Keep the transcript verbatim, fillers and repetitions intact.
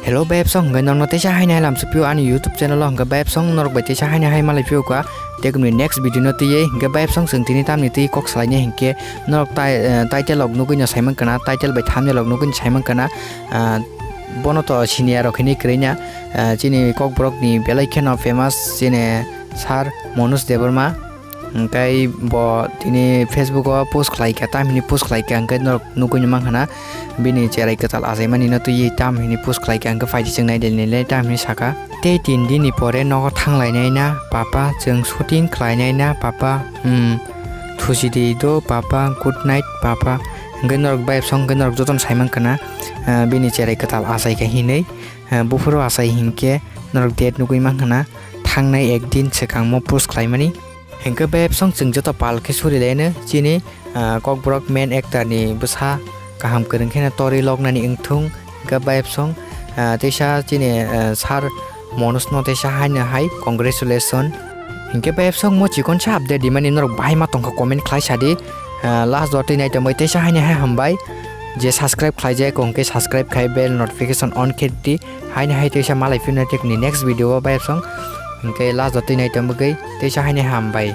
Hello bayapsong, hwnkhe norokno teisa haino hai lamsukphio ani YouTube channel o, hwnkhe bayapsong norok bai teisa haino hai malaiphio kha. Tei kumni next video no twiwi, hwnkhe bayapsong chwng tini tamni twi kok salainai hinkhe norok tai-, eh, title rok nugwi no saimankha na, title bai thumbnail rok nugwi no saimankha na, ah, bono to siniya rok hinwi kwrwina, ah, chini kokborok ni belai kheno famous chini Sir Manoj Debbarma. Hwnkhe bo tini Facebook o post khlaikha, tam hini post khlaikha, hwnkhe norok nugwi no mankha na bini cherai kwtal achaimani no twiwi tam hini post khlaikha, hwnkhe phaidi chwng naidi nailai tam hini sakha. Tei tin dini pore nogo thanglainai na papa, chwng shooting khlainai na papa, hmm, thusi di do papa, good night papa. Hwnkhe norok bayapsong hwnkhe norok jotono saimankha na, ah, bini cherai kwtal achaikha hinwi, ah, buphuru achai hinkhe norok date nugwi mankha na thangnai ekdin swkangmo post khlaimani. Hwnkhe bayapsong chwng joto pal khe surilaino chini, ah, kokborok main actor ni bwsa kaham kwrwng kheno torwi loknani wngthung. Hwnkhe bayapsong, ah, teisa chini, ah, Sir Manoj no teisa haino hai congratulation. Hwnkhe bayapsong mo chikon sa update dimani norok bahai ma tongkha comment khlai sadi. Ah, last o twi naitongwi teisa haino hai hambai. Je subscribe khlaijak hwnkhe subscribe khai bell notification on khe di. Haino hai teisa malaiphino tei next video o bayapsong. Hwnkhe last o twi naitongwi teisa haino hambai.